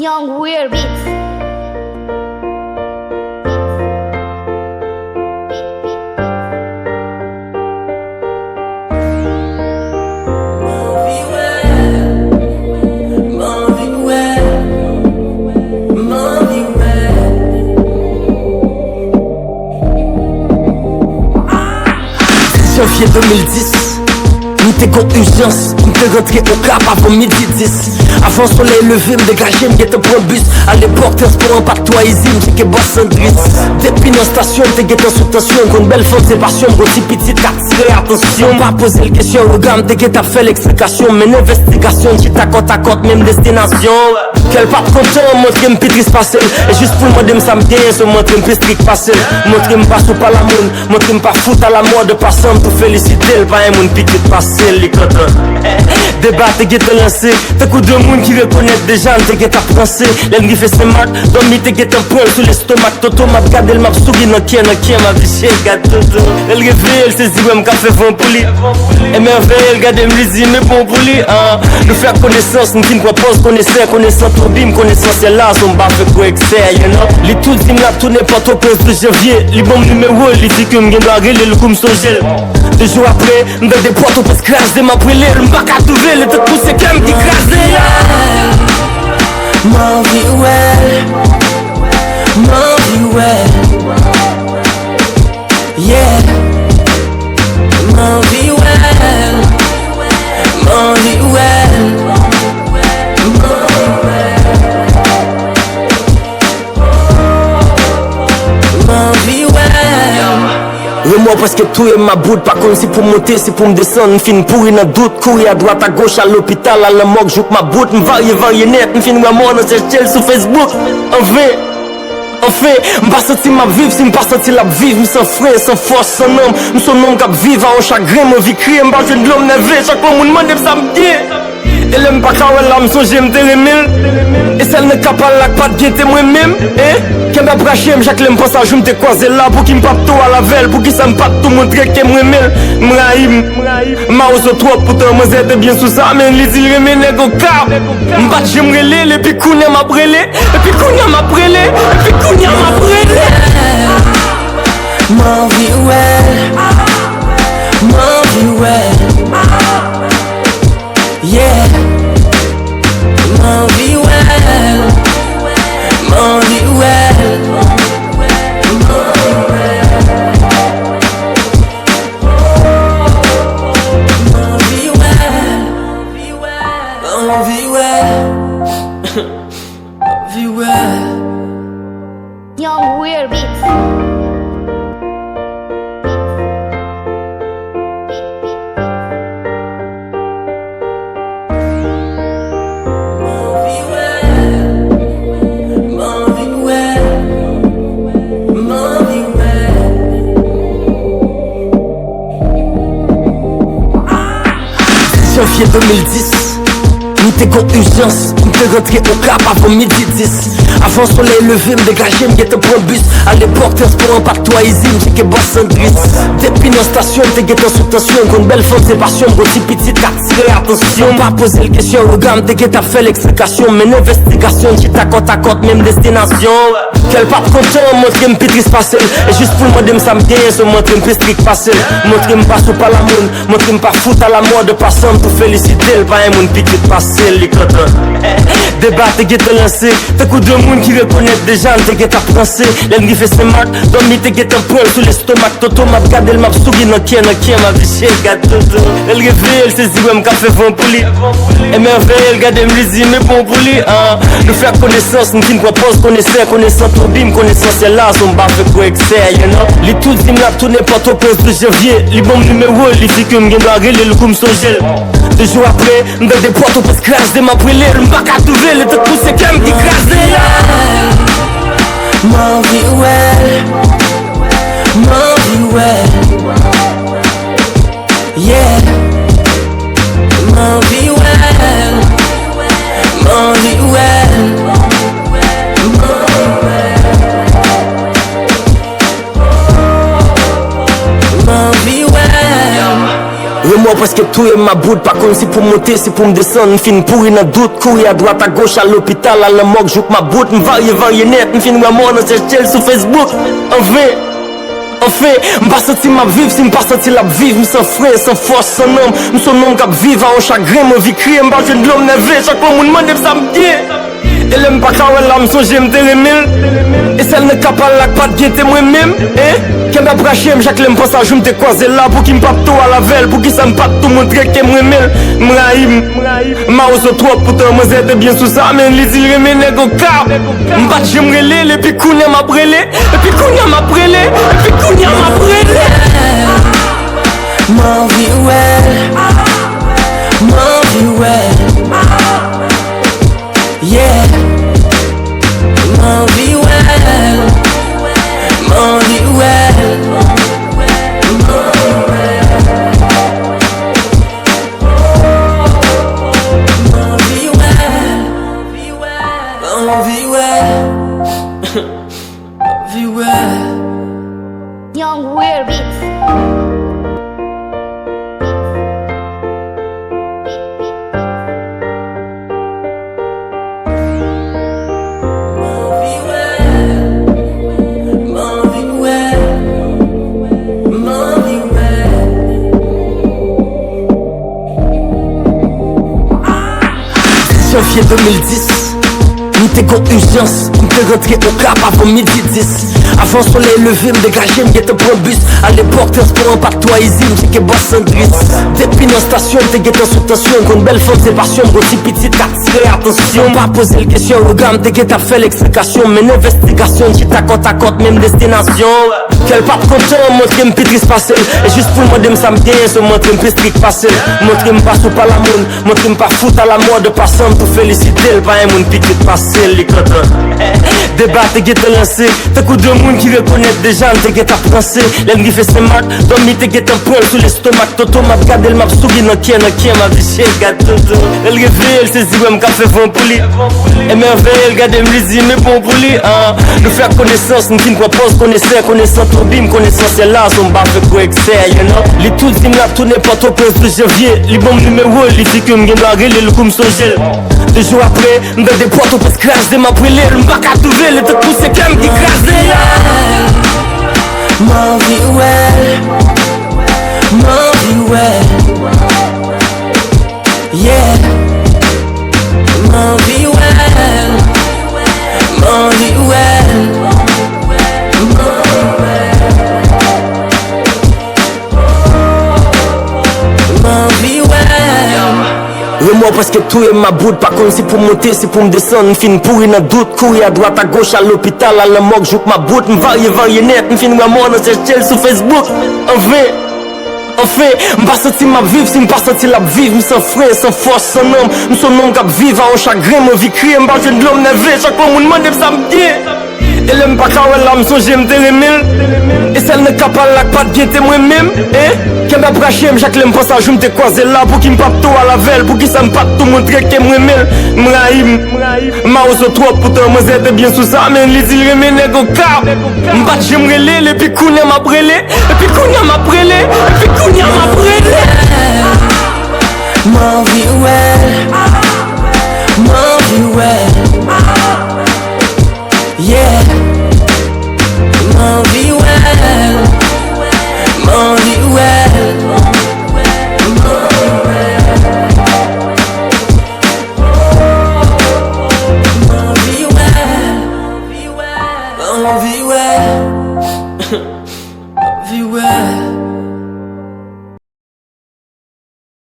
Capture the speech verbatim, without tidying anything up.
Young Weird Beats. Janvye de mil dis, m te gon ijans, m te rantre Okap avan midi dis. Avan solèy leve, m degaje, m gentan pran bis. Alepòk, transpò an pa t twò izi, m cheke bòs Sandris. Depi nan estasyon, m te gentan sou tansyon, m konn bèl fanm se pasyon, m gon ti pitit k atire atansyon. M pa poze l kesyon, regarde m te gentan ap fè l eksplikasyon, men envestigasyon, chita kòtakòt, menm destinasyon. Kè l pa t kontan, montre m pi tris pase l. E jis pou l mande m sa m genyen, se montre m pi strik pase l. Montre m pa sou pa la moun, montre m pa fout a la mòd, an pasan m tou felisite l, pa yon moun pi tris pase l, li kontan. Deba te gentan lanse, tankou de moun ki rekonèt deja n te gentan ap ranse. Lè n rive Senmak, dòmi te gentan pran l sou lestomak. Toto m ap gade l, m ap souri nan kè, nan kè, m ap di, "Cheri, gad Toto." Lè l reveye, l sezi wè m k ap fè van pou li. Emèveye l gade m, li di, "Men bon pou li, an." Nou fè konesans, m fin pran pòz konesè, konesan tonbi m, konesan syèl la, son m pa fè kwè eksè, you know. Li tou di m l ap tounen Pòtoprens douz janvye. Li ban m nimewo l, li di ke m gen dwa rele l kou m sonje l. De jou apre, m tande Pòtoprens kraze, m ap rele l, m pa ka twouve l, e tankou se kè m ki kraze. M anvi wè l, m anvi wè l. Yeah. M anvi wè l, m anvi wè l. M anvi wè l, m anvi wè l. Remò prèske touye m, m about, pa konn si pou m monte, si pou m desann, m fin pouri nan dout, kouri adwat agoch, al lopital, al nan mòg, jouk m about, m varye, varye nèt, m fin wè mò nan Sechèl sou Facebook. Anven, anfen, m pa santi m ap viv, si m pa santi l ap viv, m san fren, san fòs, san nanm, m s on nonm k ap viv a yon chagren, m anvi kriye, m pa jwenn dlo, m nève, chak fwa moun mande m sa m gen. E lè m pa ka wè l la, m sonje m te renmen l. E sèl nan ka pa l la k pa t gen te mwen menm, en. Kè m ap rache m chak lè m panse a jou m te kwaze l la. Pouki m p ap tou al avè l? Poukisa m pa t tou montre ke m renmen l? M rayi m. Mawozo twòp, poutan manzè te byen sou sa, men li di l renmen nèg Okap. M pa t janm rele l, epi kounye a m ap rele. Epi kounye a m ap rele. Epi kounye a m ap rele. M anvi wè l. M anvi wè l. Yeah. M anvi wè l. M anvi wè l. M anvi wè l. M anvi wè l. M anvi wè l. Young Weird Beats. Janvye de mil dis, m te gon ijans, m te rantre Okap avan midi dis. Avan solèy leve, m degaje, m gentan pran bis. Alepòk, transpò an pa t twò izi, m cheke bòs Sandris. Depi nan estasyon, m te gentan sou tansyon, m konn bèl fanm se pasyon, m gon ti pitit k atire atansyon. M pa poze l kesyon, regarde m te gentan ap fè l eksplikasyon, men envestigasyon, chita kòtakòt, menm destinasyon. Kè l pa t kontan, montre m pi tris pase l. E jis pou l mande m sa m genyen, se montre m pi strik pase l. Montre m pa sou pa la moun, montre m pa fout a la mòd, an pasan m tou felisite l, pa yon moun pi tris pase l, li kontan. Deba te gentan lanse, tankou de moun ki rekonèt deja n te gentan ap ranse. Lè n rive Senmak, dòmi te gentan pran l sou lestomak. Toto m ap gade l, m ap souri nan kè, nan kè, m ap di, "Cheri, gad Toto." Lè l reveye l, sezi wè m k ap fè van pou li. Emèveye l gade m, li di, "Men bon pou li, an." Nou fè konesans, m fin pran pòz konesè, konesan tonbi m, konesan syèl la, son m pa fè kwè eksè, you know. Li tou di m l ap tounen Pòtoprens douz janvye. Li ban m nimewo l, li di ke m gen dwa rele l kou m sonje l. De jou apre, m tande Pòtoprens kraze, m ap rele l, m pa ka twouve l, e tankou se kè m ki kraze. M anvi wè l. M anvi wè l. Yeah. M anvi wè l. M anvi wè l. M anvi wè l. M anvi wè l. Remò Èske touye m mabout, pa konn si pou m monte, si pou m desann. M fin pouri nan dout, kouri adwat agoch, al lopital, al nan mòg jouk m ap bout. M varye, varye nèt, m fin wè mò nan chèche l sou Facebook. Anfen, anfen, m pa santi m ap viv, si m pa santi l ap viv, m san fren, san fòs, san nanm. M s on nonm k ap viv a yon chagren, m anvi kriye, m pa jwenn dlo, m nève. Chak lè yon moun mande m sa m gen. E lè m pa ka wè l la, m sonje m te renmen l. E sèl nan ka pa l la k pa t gen te mwen menm, en. Kè m ap rache m chak lè m panse a jou m te kwaze l la. Pouki m pa t tou al avè l? Poukisa m pa t tou montre ke m renmen l? M rayi m. M mawozo twòp, poutan manzè te byen sou sa, men li di l renmen nèg okap. M pa t janm rele l, epi kounye a m ap rele. Epi kounye a m ap rele. Epi kounye a m ap rele. M anvi wè l. M anvi wè l. Yeah. M anvi wè l. M anvi wè l. M anvi wè l. M anvi wè l. M anvi wè l. M anvi wè l. Young Weird Beats. Janvye de mil dis, m te gon ijans, m te rantre Okap avan midi dis. Avan solèy leve, m degaje, m gentan pran bis. Alepòk, transpò an pa t twò izi, m tcheke bòs Sandris. Depi nan estasyon, m te gentan sou tansyon, m konn bèl fanm se pasyon, m gon ti pitit k ap tire atansyon. M pa poze l kesyon, rega m te gentan ap fè l eksplikasyon, m mennen envestigasyon, m chita kòtakòt, menm destinasyon. Kè l p ap kontan, montre m pi tris pase l. E jis pou l mande m sa m genyen, se montre m pi strik pase l. Montre m pa sou pa la moun, montre m pa fout a la mòd, an pasan m tou felisite l, pa yon moun pi kit pase l, li kontan. Deba te gentan lanse, tankou de moun ki rekonèt deja, m te gentan pranse. Lè n rive Senmak, dòmi te gentan pran l sou lestomak. Toto m ap gade l, m ap souri nan kè, nan kè, m ap di, "Shit, gad toto." Lè l reveye, l sezi wè m k ap fè van pou li. Emèveye, l gade m, li di, "Me bon pou li, ah." Nou fè konesans, m fin pran pòz konesè, konesan tobi m, konesans se la, son m pa fè gwo eksè, you know. Li tou di m l ap tounen Pòtoprens douz janvye. Li ban m nimewo l, li di ke m gen dwa rele l kou m sonje l. De jou apre, m tande Pòtoprens kraze, m ap rele l, m pa ka twouve l, e tankou se kè m ki kraze a. M anvi wè l. M anvi wè l. Yeah. M anvi wè l. M anvi wè l. M anvi wè l. M anvi wè l. Remò prèske touye m mabout, pa konn si pou m monte, si pou m desann. M fin pouri nan dout, kouri adwat agoch, al lopital, al nan mòg jouk m ap bout. M varye, varye nèt, m fin wè mò nan chèche l sou Facebook. Anfen, anfen, m pa santi m ap viv, si m pa santi l ap viv, m san fren, san fòs, san nanm. M s on nonm k ap viv a yon chagren, m anvi kriye, m pa jwenn dlo, m nève. Chak lè yon moun mande m sa m gen. E lè m pa ka wè l la, m sonje m te renmen l. E sèl nan ka pa l la k pa t gen te mwen menm, en. Kè m ap rache m chak lè m panse a jou m te kwaze l la. Pouki m p ap tou al avè l? Poukisa m pa t tou montre ke m renmen l? M rayi m. M mawozo twòp, poutan manzè te byen sou sa, men li di l renmen nèg okap. M pa t janm rele l, epi kounye a m ap rele. Epi kounye a m ap rele. Epi kounye a m ap rele. M anvi wè l. M anvi wè l. Yeah. M anvi wè l. M anvi wè l. M anvi wè l. M anvi wè l.